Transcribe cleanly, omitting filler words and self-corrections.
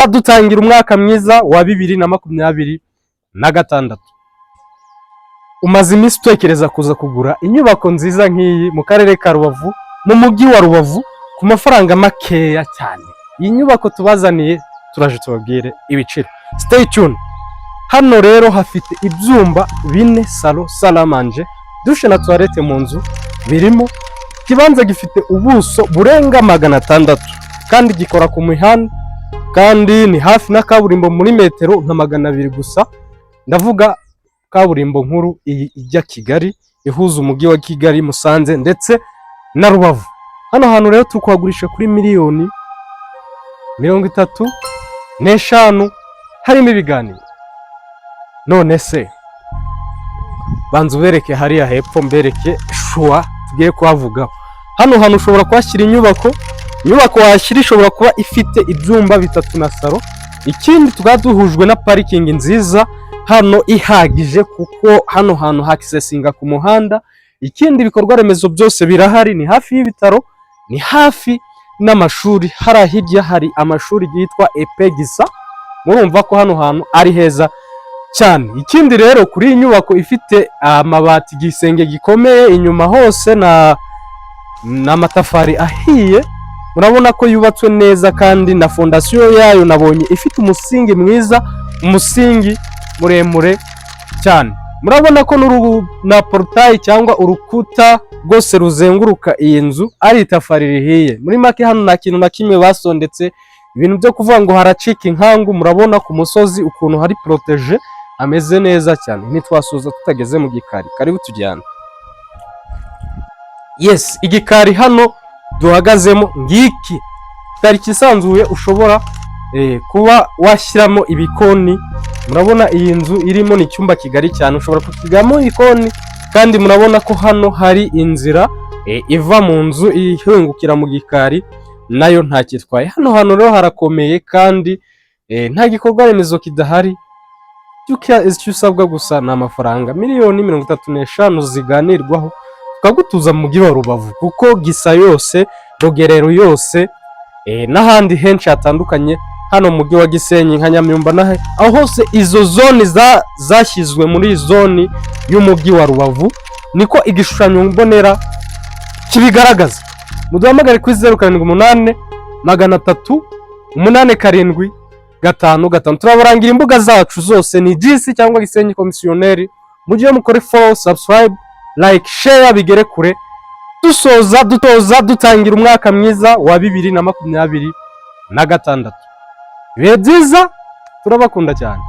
Dutangira umwaka mwiza wa 2026. Umaze iminsi utekereza kuza kugura inyubako nziza nk'iyi mu karere ka Rubavu, mu mujyi wa Rubavu, ku mafaranga makeya cyane. Iyi nyubako tubazaniye, turaje tubabwire ibiciro. Stay tuned. Hano rero hafite ibyumba bine, salon, salle à manger, douche na toilette mu nzu birimo. Ikibanza gifite ubuso burenga 600 kandi gikora ku mihanda, kandi ni hafi na kaburimbo muri metero nka 200 gusa. Ndavuga kaburimbo nkuru iyi ijya Kigali, ihuza umujyi wa Kigali, Musanze ndetse na Rubavu. Hano hantu rero turi kuhagurisha kuri miliyoni 35, harimo ibiganiro. None se banza ubereke hariya hepfo, mbereke shuwa tugiye kuhavugaho. Hano hantu ushobora kuhashyira inyubako. Inyubako wahashyira ishobora kuba ifite ibyumba bitatu na salon. Ikindi, tukaba duhujwe na parikingi nziza hano ihagije, kuko hano hantu hakisesinga ku muhanda. Ikindi, ibikorwa remezo byose birahari, ni hafi y'ibitaro, ni hafi n'amashuri. Hariya hirya hari amashuri yitwa Epegisa. Murumva ko hano hantu ari heza cyane. Ikindi rero, kuri iyi nyubako ifite amabati, igisenge gikomeye inyuma hose na n'amatafari ahiye, murabona ko yubatswe neza, kandi na fondasiyo yayo nabonye ifite umusingi mwiza, umusingi muremure cyane. Murabona ko na portail cyangwa urukuta rwose ruzenguruka iyi nzu ari itafari rihiye. Muri make, hano nta kintu na kimwe basondetse, ibintu byo kuvuga ngo haracika inkangu. Murabona ku musozi ukuntu hari protégé, hameze neza cyane. Ntitwasoza tutageze mu gikari. Karibu tujyane. Yes, igikari hano duhagazemo ngiki, igikari cyisanzuye, ushobora kuba washyiramo ibikoni. Murabona iyi nzu irimo ni icyumba kigari cyane, ushobora kukigamo ibikoni. Kandi murabona ko hano hari inzira iva mu nzu ihingukira mu gikari, nayo ntakitwaye. Hano hantu rero harakomeye kandi nta gikorwa remezo kidahari. Icyo usabwa gusa ni amafaranga miliyoni 35 ziganirwaho, tukagutuza mu mujyi wa Rubavu, kuko Gisa yose, Rugerero yose, n'ahandi henshi hatandukanye hano mu mujyi wa Gisenyi nka Nyamyumba n'ahe, aho hose izo zone zashyizwe muri zone y'umujyi wa Rubavu, niko igishushanyo mbonera kibigaragaza. Muduhamagare kuri 0788 387 55. Turabarangira imbuga zacu zose, ni GC cyangwa Gisenyi Komisiyoneri. Mujye mukore follow, subscribe, like, share, bigere kure. Dusoza dutoza, dutangira umwaka mwiza wa 2026. Ibihe byiza, turabakunda cyane.